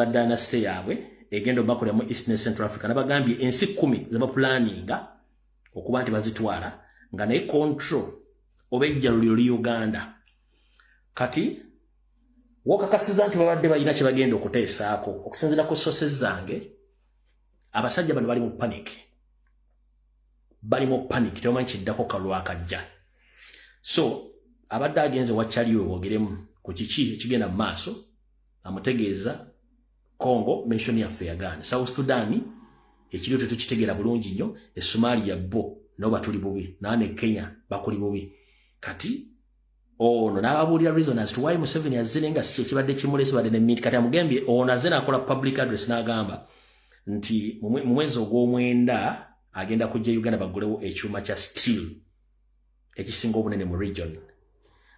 Dynasty yaabwe egenda obakolera mu East ne Central Africa. Nabagambye ensi 10 zebapulaninga okuba nti bazitwala nga naye control oba ejjaluliro li Uganda. Kati wokakasiza nti babadde balina kye bagenda okuteesaako. Okusinziira ku sources zange, abasajja bano bali mu panic, bali mu panic, tebamanyi kiddako kalwakajja. So abadde agenze wakyaliwe bogeremu ku kiki ekigenda mu maaso, amutegeeza Congo mission yaffe yagaana, South Sudan ekiriyo tetukitegeera bulungi nnyo, e Somalia bo nabo batuli bubi, naane Kenya bakuli bubi. Kati ono n'ababuulira reason as to why Museveni azze, naye nga si kyekibadde kimuleese, badde ne meet. Kati amugambye ono azze n'akola public address n'agamba nti mu mwezi ogw'omwenda agenda kujja Uganda baggulewo ekyuma kya steel ekisinga obunene mu region.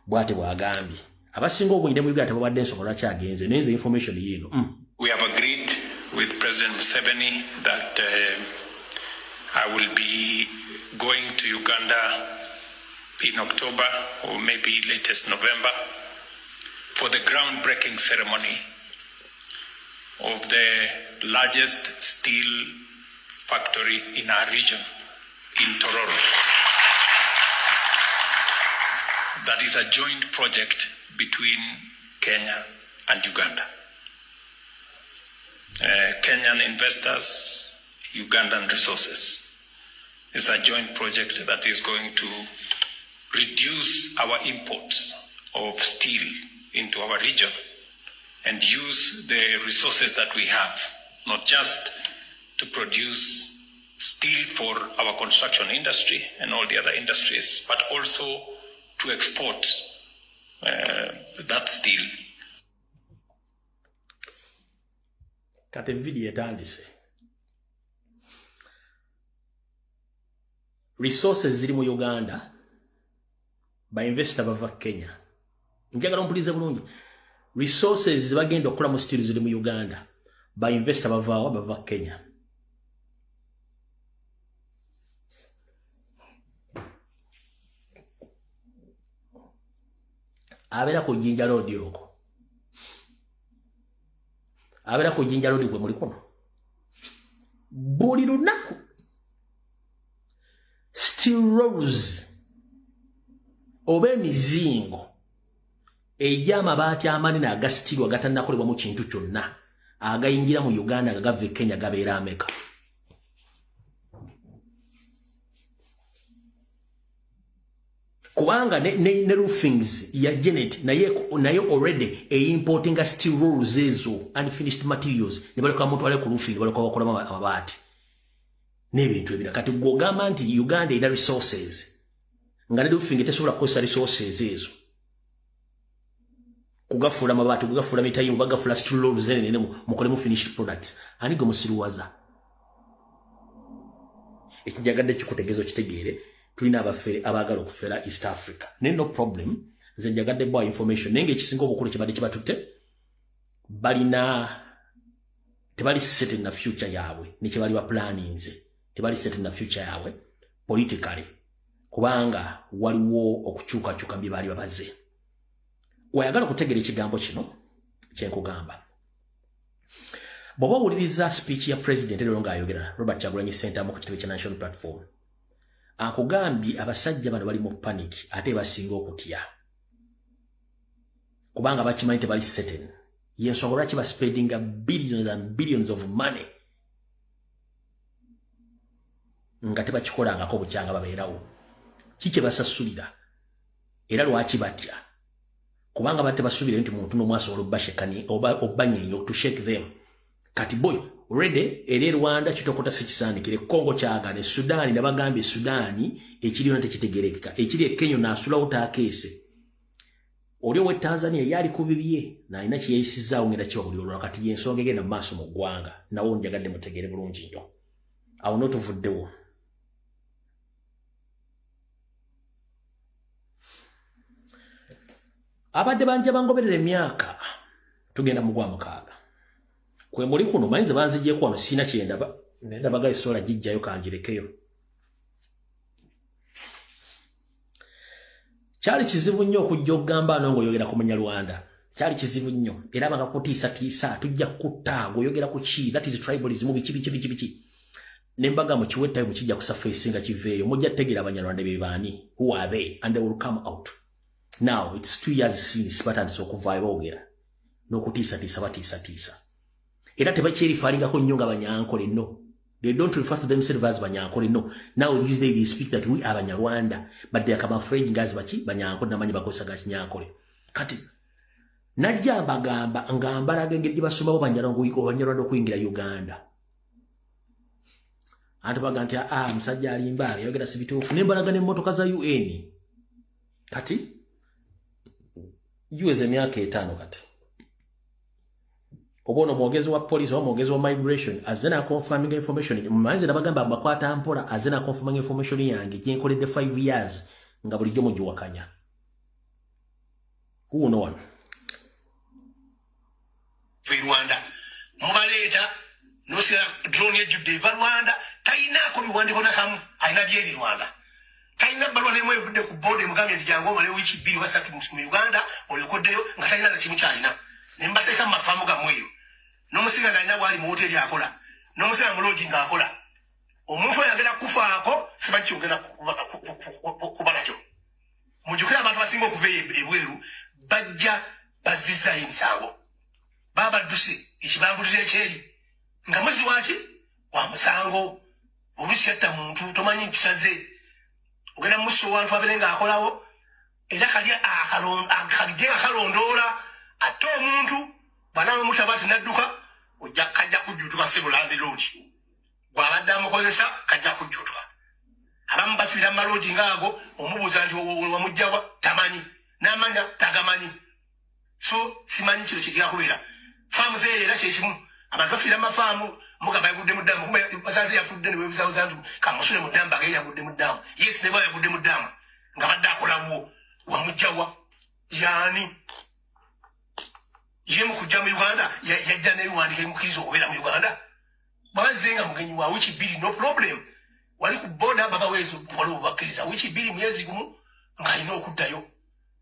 Bw'ate bw'agambye abasinga obungi ne mu Uganda tebabadde ensonga lwaki agenze, naye nze information yiino. We have agreed with President Museveni that I will be going to Uganda in October or maybe latest November for the groundbreaking ceremony of the largest steel factory in our region, in Tororo. That is a joint project between Kenya and Uganda. Kenyan investors, Ugandan resources. It's a joint project that is going to reduce our imports of steel into our region and use the resources that we have, not just to produce steel for our construction industry and all the other industries, but also to export that steel. Kati video etandise. Resources ziri mu Uganda, ba investor bava Kenya. Njagala ompulize bulungi. Resources bagenda okukola mu steel ziri mu Uganda, ba investor bavaawa? Bava Kenya. Abeera ku Jinja Road okwo, abeera ku Jinja Road gwe muli kuno buli lunaku. Steel rolls oba emizingo egy'amabaati amanene agasitirwa agatannakolebwamu kintu kyonna agayingira mu Uganda nga gava e Kenya gabeera ameka? Kubanga ne roofings ya Janet naye already eimportinga steel rolls ezo, unfinished materials, ne baleka mutwale ku roofing, baleka bakolamu amabaati n'ebintu ebirala. Kati gw'ogamba nti Uganda erina resources nga ne roofing tesobola kukozesa resources ezo kugafuula mabaati, kugafuula mitayimu, bagafuula steel rolls enene mukolemu finished products, ani gwe musiruwaza? Ekinjagadde kikutegeeza okitegeere, tulina abafere abaagala okufera East Africa, naye no problem. Nze njagadde bwa information, naye ngaekisinga obukulu kibadde kibatutte, balina tebali set na future yaabwe nekyebali baplaninze, tebali set na future yaabwe politically, kubanga waliwo okukyukakyuka bye baali babaze. Wayagala okutegeera ekigambo kino kyenkugamba, bw'oba owuliriza speech ya president leero ng'ayogera, Robert Kyagulanyi Ssentamu, ku kitebe kya National Platform, akugambye abasajja bano bali mu panic, ate basinga okutya kubanga bakimanyi tebali certain. Yensonga lwaki baspendinga billions and billions of money nga tebakikolangako bukyanga babeerawo. Kiki basasulira era lwaki batya? Kubanga badde basuubira nti muntu n'omu asobola obbashekani oba obbanyeenya, to shake them. Kati boy already era e Rwanda kitokota sikisaanikire, Congo kyagane, Sudaani nabagambye Sudaani ekiriyo tekitegerekeka, ekiri e Kenya naasulawo taakeese, oli ow'e Tanzania yali ku bibye nalina kyeyayisizaawo ngenda kiba buli olwa. Kati yensonga egenda mu maaso mu ggwanga, nawo njagadde mutegeere bulungi nnyo. Awo n'otuvuddewo abadde banja bangoberera emyaka, tugenda mu gwa mukaaga kwe muli kuno. Mayinza banzigyeko wano, siina kyendaba, naye ndabaga esola gijjayo kangirekeyo. Kyali kizibu nnyo okujja okugamba ano ng'oyogera ku Munyarwanda. Kyali kizibu nnyo, era bangakutiisatiisa, tujja kutta, gweoyogera ku ki, that is tribalism, biki biki biki biki. Ne mbaga mu kiwe time kijja kusurface nga kiveeyo, mujja tegeera Abanyarwanda be baani, who are they, and they will come out. Now it's 2 years since batandise okuvaayo boogera n'okutiisatiisa, batiisatiisa, era tebakyerifaalingako nnyo nga Banyankole. No, they don't refer to themselves as Banyankole. No, now these days they speak that we are Banyarwanda, but they are camouflaging as baki Banyankole, namanyi bakozesa ga Kinyankole. Kati najja mbagamba nga mbalaga engeri gye basomabo Banyarwanda okuyingira Uganda. Anti baga nti, "Ah, musajja alimba, yayogera si bituufu." Ne mbalaga n'emmotoka za UN. Kati giweze emyaka 5 kati, oba ono mwogezi wa police oba mwogezi wa migration azze naconfirming information. Manze nabagamba mbakwata mpola, azze naconfirming information yange gyenkoledde 5 years nga bulijjo mugiwakanya. Kuuno wano. Rwanda mubaleeta nosira drone ejjudde eva Rwanda, talinaako biwandiiko nakamu, alina byeri Rwanda, talina bbaluwa nemu evudde ku border emugambye nti jangu omale wiiki 2 oba 3 mu Uganda olyokoddeyo, nga talina nakimu kyalina. Ne mbateeka mu mafaamu gammwe eyo, n'omusiga ng'alina bwali mu woteeri akola, n'omusiga mu lodge ng'akola. Omuntu oyo agenda kufaako, simanyi kyogenda kuba nakyo. Mujjukire, abantu abasinga okuva eyo ebweru bajja bazzizaayo emisango, baba badduse ekibambulira ekyeri nga muzi waki wa musango, oluusi yatta muntu, tomanyi mpisa ze, ogenda musa owantu abeere ng'akolawo, era kali kalidde nga kalondoola. Ate omuntu bw'anaaba mutaba ati nadduka, ojja kajja kujjuutuka sebo landlord gw'abadde amukozesa kajja kujjuutuka. Abamu bafiira mu malodge ngaago, omubuuza nti wamugjawa, tamanyi, n'amanya tagamanyi. So simanyi kino kigera kubeera faamu zeeyo, era kyekimu, abantu bafiira mu mafaamu, mugamba yagudde mu ddaamu, basanze yafudde, newebuzabuza nti kamusule mu ddaamu, bagaye yagudde mu ddaamu. Yes, ne bwaba yagudde mu ddaamu nga badde akolawo, wamugjawa yaani? Ye mu kujja mu Uganda yajja n'ebiwandiiko ebimukkiriza okubeera mu Uganda? Bwabazze nga mugenyi wa wiiki 2, no problem, wali ku border babaweezo, waliwo bakkiriza wiiki 2, myezi gumu, ng'alina okuddayo.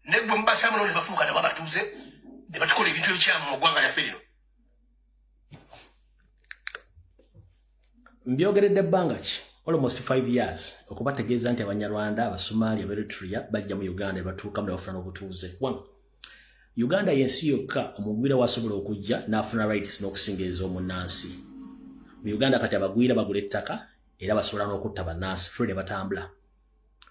Negwe mubasamu no ne bafuuka nabo abatuuze ne batukola ebintu ebikyamu mu ggwanga lyaffe lino. Mbyogeredde ebbanga ki, almost 5 years, okubategeeza nti Abanyarwanda, Abasomali, Aberitria bajja mu Uganda ne batuukamu ne bafuna n'obutuuze. One, Uganda yensi yokka omugwira wasobola okujja n'afuna rights n'okusinga ez'omunnansi mu Uganda. Kati abagwira bagula ettaka era basobola n'okutta bannansi free ne batambula.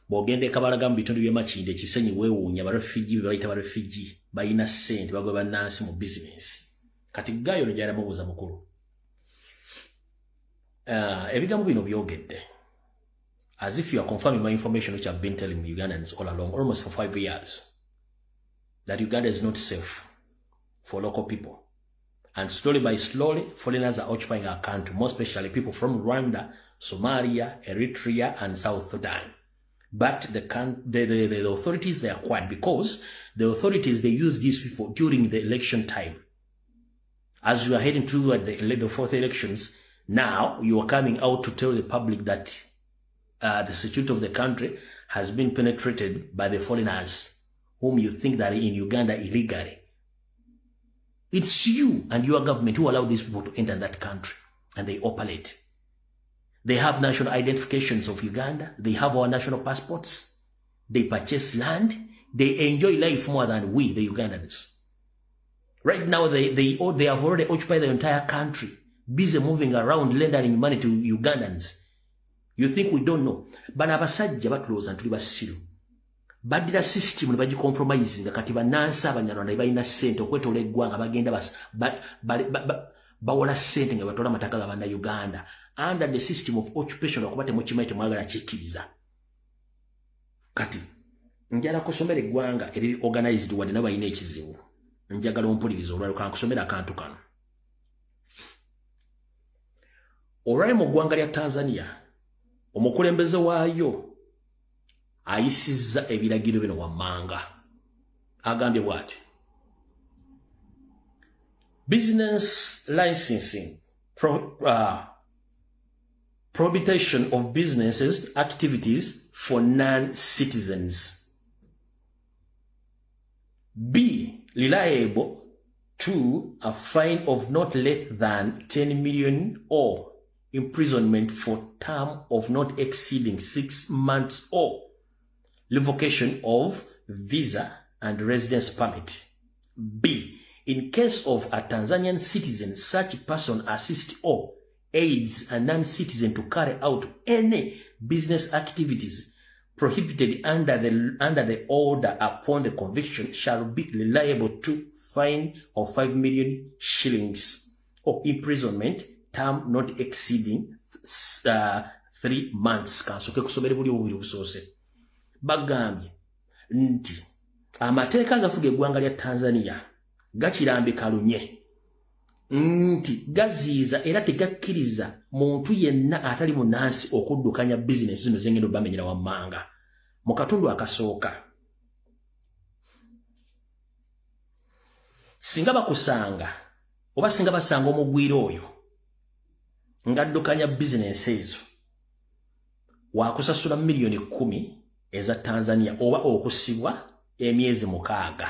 Bw'ogenda ekabalaga mu bitundu by'e Makindye, Ekisenyi, weewuunya barefugee be bayita barefugee balina ssente, bagwe bannansi mu bizinensi. Kati gayo no gyala mubuuza mukulu, ebigambo bino byogedde as if you are confirming my information, which I've been telling Ugandans all along, almost for 5 years, that Uganda is not safe for local people. And slowly by slowly, foreigners are occupying our country, more especially people from Rwanda, Somalia, Eritrea, and South Sudan. But the authorities, they are quiet because the authorities, they use these people during the election time. As you are heading toward the fourth elections, now you are coming out to tell the public that the security of the country has been penetrated by the foreigners whom you think that are in Uganda illegally. It's you and your government who allow these people to enter that country and they operate. They have national identifications of Uganda. They have our national passports. They purchase land. They enjoy life more than we, the Ugandans. Right now, they have already occupied the entire country, busy moving around, lending money to Ugandans. You think we don't know? Bano abasajja batulowooza nti tuli basiru. Baddira system ne bagicompromise nga kati bannansi Abanyarwanda balina ssente okwetoola eggwanga, bagenda bawola ssente nga batwala amataka ga Bannayuganda under the system of occupation. Okuba temukimanyi, temwagala kikkiriza. Kati njala kusomera eggwanga eriri organized, wadde nabo balina ekizibu. Njagala ompuliriza olwaliro, kankusomera akantu kano. Olwali mu ggwanga lya Tanzania, omukulembeze waayo ayisizza ebiragiro bino wammanga. Agambye bw'ati: "Business licensing, prohibition of businesses activities for non-citizens. B Liable to a fine of not less than 10 million or imprisonment for term of not exceeding 6 months or revocation of visa and residence permit. B. In case of a Tanzanian citizen, such person assists or aids a non-citizen to carry out any business activities prohibited under the order upon the conviction shall be liable to fine of 5 million shillings or imprisonment term not exceeding 3 months. Kansooke kusomera buli obubiri obusoose. Bagambye nti amateeka agafuga eggwanga lya Tanzania gakirambika lunye nti gaziiza era tegakkiriza muntu yenna atali munnansi okuddukanya bizinesi zino zengendo bamenyera wammanga. Mu katundu akasooka, singa bakusanga oba singa basanga omugwira oyo ng'addukanya bizinesi ezo, wakusasula miliyoni 10 eza Tanzania oba okusibwa emyezi 6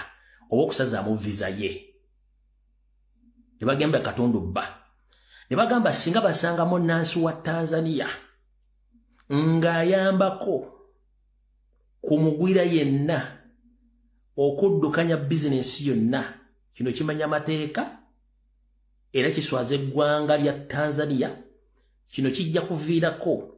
oba okusazaamu visa ye. Ne bagamba katundu bba, ne bagamba singa basanga munnansi wa Tanzania ng'ayambako ku mugwira yenna okuddukanya bizinesi yonna, kino kimanya amateeka era kiswaza eggwanga lya Tanzania. Kino kijja kuviirako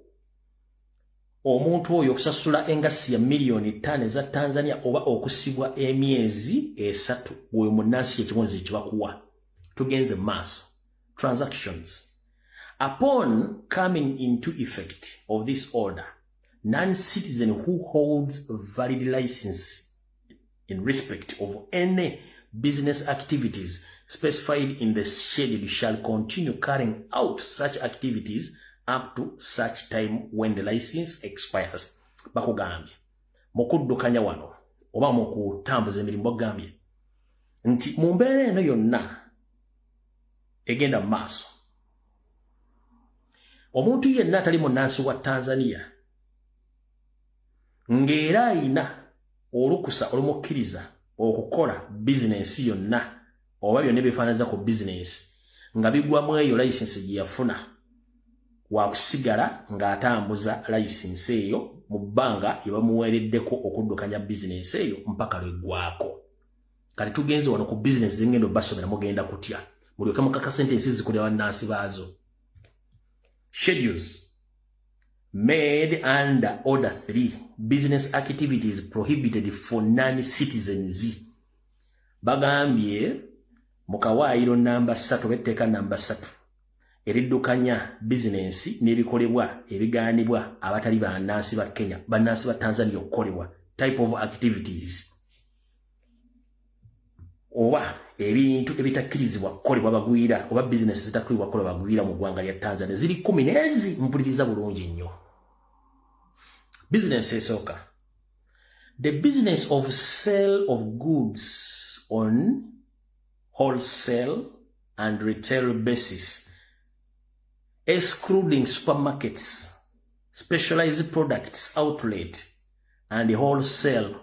omuntu oyo okusasula engasi ya miliyoni 5 eza Tanzania oba okusibwa emyezi 3. Oyo munnansi ekibonerezo kibakuwa. Tugenze mu maaso. Transactions. Upon coming into effect of this order, non-citizen who holds valid license in respect of any business activities specified in the schedule shall continue carrying out such activities up to such time when the license expires. Bakugambye mu kuddukanya wano oba mu kutambuza emirimu, bagambye nti mu mbeera eno yonna egenda mu maaso, omuntu yenna atali munnansi wa Tanzania ng'era ayina olukusa olumukkiriza okukola bizinensi yonna oba byonna ebifaananiza ku bizinensi nga bigwamu eyo layisinsi gye yafuna, wakusigala ng'atambuza layisinsi eyo mu bbanga gye bamuweereddeko okuddukanya bizinensi eyo mpaka lweggwako. Kati tugenze wano ku bizinensi zengenda obbasomera, mugenda kutya mulyoke mukakase nti ensi zikulira bannansi baazo. Schedules made under Order 3, business activities prohibited for non-citizens. Bagambye mu kawaayiro namba 3 oba etteeka namba 3 eriddukanya bizinensi n'ebikolebwa ebigaanibwa abatali bannansi ba Kenya, bannansi ba Tanzania okukolebwa, type of activities oba ebintu ebitakkirizibwa kukolebwa bagwira oba bizinesi zitakkirizibwa kukolebwa bagwira mu ggwanga lya Tanzania ziri 10 n'ezi. Mpuliriza bulungi nnyo. Bizinesi esooka, the business of sale of goods on wholesale and retail basis, excluding supermarkets, specialized products outlet and wholesale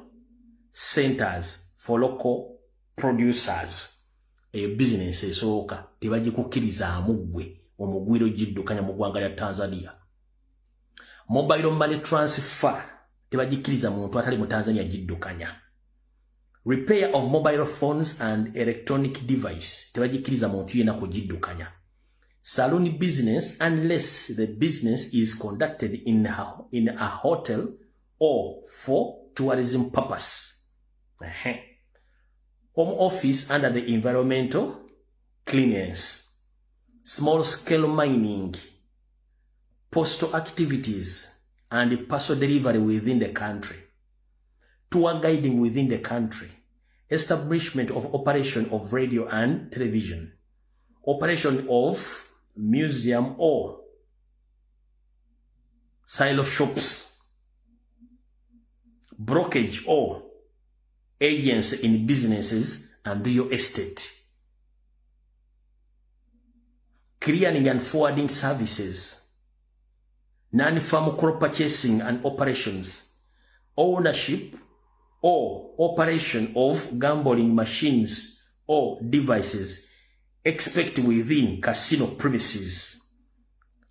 centers for local producers. Eyo bizinensi esooka tebagikukkirizaamu ggwe omugwiro giddukanya mu ggwanga lya Tanzania. Mobile money transfer tebagikkiriza muntu atali mu Tanzania giddukanya. Repair of mobile phones and electronic device tebagikkiriza muntu yenna kugiddukanya. Saloon business, unless the business is conducted in a hotel or for tourism purpose. Home office under the environmental clearance, small scale mining, postal activities and parcel delivery within the country, tour guiding within the country, establishment of operation of radio and television, operation of museum or silo shops, brokerage or agency in businesses and real estate, clearing and forwarding services, non-farm crop purchasing and operations, ownership or operation of gambling machines or devices except within casino premises,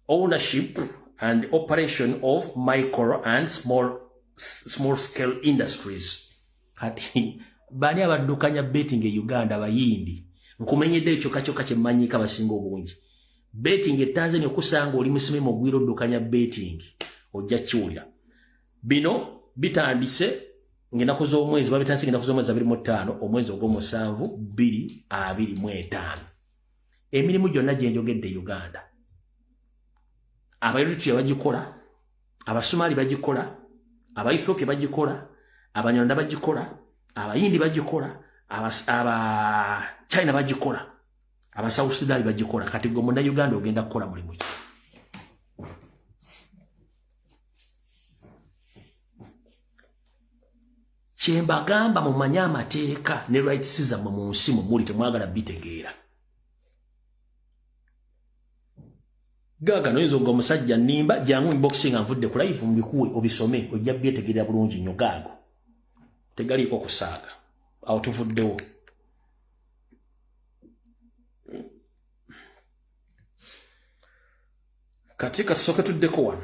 ownership and operation of micro and small scale industries. Kati bani abaddukanya betting e Uganda? Abayindi. Nkumenyedde ekyo kyokka kyemmanyiko abasinga obungi. Betting e Tanzania, okusanga oli musime mugwira oddukanya betting, ojja kiwulira. Bino bitandise ng'ennaku z'omwezi, babitandise ng'ennaku z'omwezi 25 omwezi ogw'omusanvu 2025. Emirimu gyonna gye njogedde, Uganda Abaeritrea bagikola, Abasomali bagikola, Abaethiopia bagikola, Abanyarwanda bagikola, Abayindi bagikola, Abachina bagikola, Abasouth Sudan bagikola. Kati gwe Munnayuganda ogenda kukola mulimu ki? Kyembagamba, mumanye amateeka ne rights zammwe mu nsi mwe muli. Temwagala bitegeera. Gaga noyinza ogwa omusajja nimba, jangu inbox nga nvudde ku live mbikuwe obisome, ojja byetegerera bulungi nnyo. Gaago tegaliiko kusaaga, awo tuvuddewo. Kati katusooke tuddeko wano.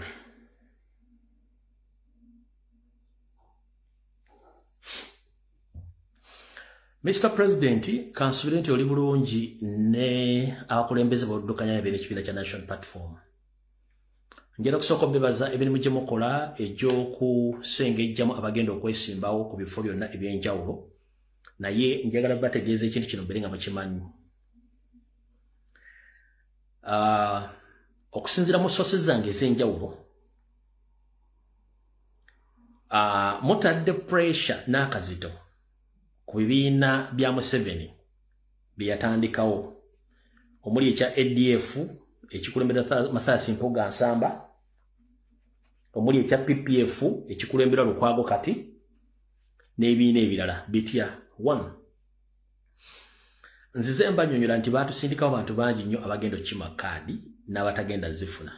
Mr President, kansubire nti oli bulungi ne abakulembeze boddukanya ebeera ekibiina kya National Platform. Njala okusooka obebaza emirimu gye mukola egy'okusengejjamu abagenda okwesimbawo ku bifo byonna ebyenjawulo, naye njagala bategeeza ekintu kino mbere nga mukimanyi. Okusinziira mu sources zange ez'enjawulo, mutadde pressure n'akazito ku bibiina bya Museveni bye yatandikawo, omuli ekya ADF ekikulembera Mathias Mpuuga Nsamba, omuli ekya PPF ekikulembera Lukwago, kati n'ebibiina ebirala bitya. One, nzize mbanyonyola nti baatusindikawo abantu bangi nnyo abagenda okukima kaadi n'abatagenda zifuna.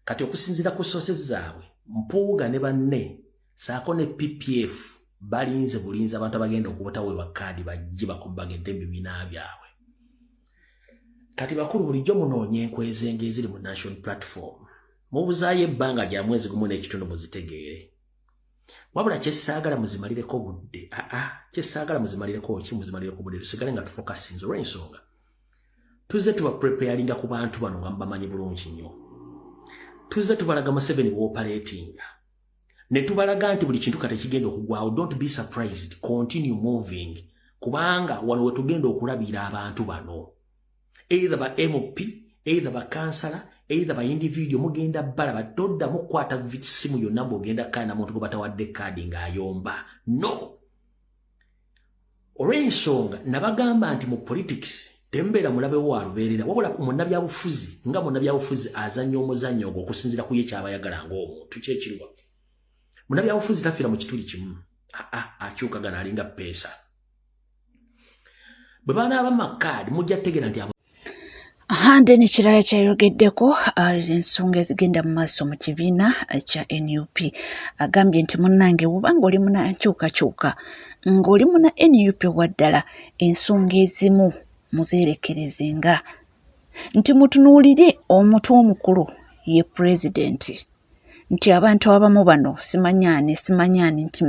Kati okusinziira ku sources zaabwe, Mpuuga ne banne saako ne PPF balinze bulinzi abantu abagenda okubutaweebwa kaadi bajje bakumbagedde mu bibiina byabwe. Kati bakulu, bulijjo munoonya enkwezenge eziri mu National Platform, mubuzaayo ebbanga lya mwezi gumu n'ekitundu muzitegeere. Wabula kyesaagala muzimalireko budde, aa, kyesaagala muzimalireko ki? Muzimalireko budde, tusigale nga tufocusinze, olw'ensonga tuzze tuba preparinga ku bantu bano nga mubamanyi bulungi nnyo. Tuzze tubalaga Museveni bw'operatinga ne tubalaga nti buli kintu kati kigenda okugwawo. Don't be surprised, continue moving, kubanga wano wetugenda okulabira abantu bano, either ba MP, either ba kansala, either ba individual, mugenda balaba. Toddamu kukwata simu yonna mbw'ogenda kaana muntu gwe batawadde kaadi ng'ayomba, no. Olw'ensonga nabagamba nti mu politics tembeera mulabe wo alubeerera, wabula munnabyabufuzi nga munnabyabufuzi azannya omuzannyo ogwo okusinziira ku ye kyabayagala ng'omuntu. Kyekiriwa, munnabyabufuzi tafiira mu kituli kimu, aa, akyukagana alinga peesa. Bwe banaaba makaadi mujja tegeera nti Ahande n'ekirala kyayogeddeko, ensonga ezigenda mu maaso mu kibiina kya NUP. Agambye nti munnange, bw'oba oli muna nkyukakyuka, ng'oli muna NUP waddala, ensonga ezimu muzeerekerezenga, nti mutunuulire omutwe omukulu ye pulezidenti, nti abantu abamu bano simanyaani simanyaani, nti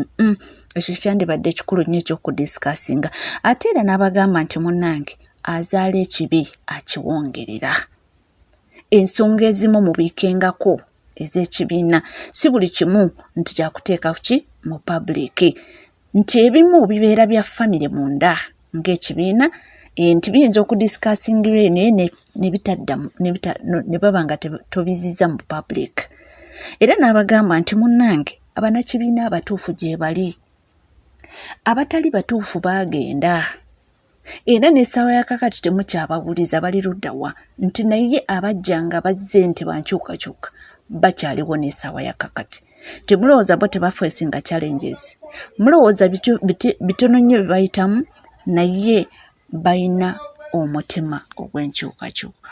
ekyo kyandibadde kikulu nnyo eky'okudiscussinga. Ate era n'abagamba nti munnange, azaala ekibi akiwongerera. Ensonga ezimu mubiikengako ez'ekibiina, si buli kimu nti kyakuteeka ki mu public, nti ebimu bibeera bya famire munda ng'ekibiina, nti biyinza okudiscussingirwa eyo naye ne bitaddamu ne baba nga tobizizza mu public. Era n'abagamba nti munnange, abannakibiina abatuufu gye bali, abatali batuufu baagenda, era n'essaawa ya kakati temukyabawuliza bali ludda wa, nti naye abajja nga bazze nti bankyukakyuka bakyaliwo n'essaawa ya kakati. Temulowooza bo tebafacinga challenges, mulowooza bitono nnyo bye bayitamu, naye balina omutima ogw'enkyukakyuka.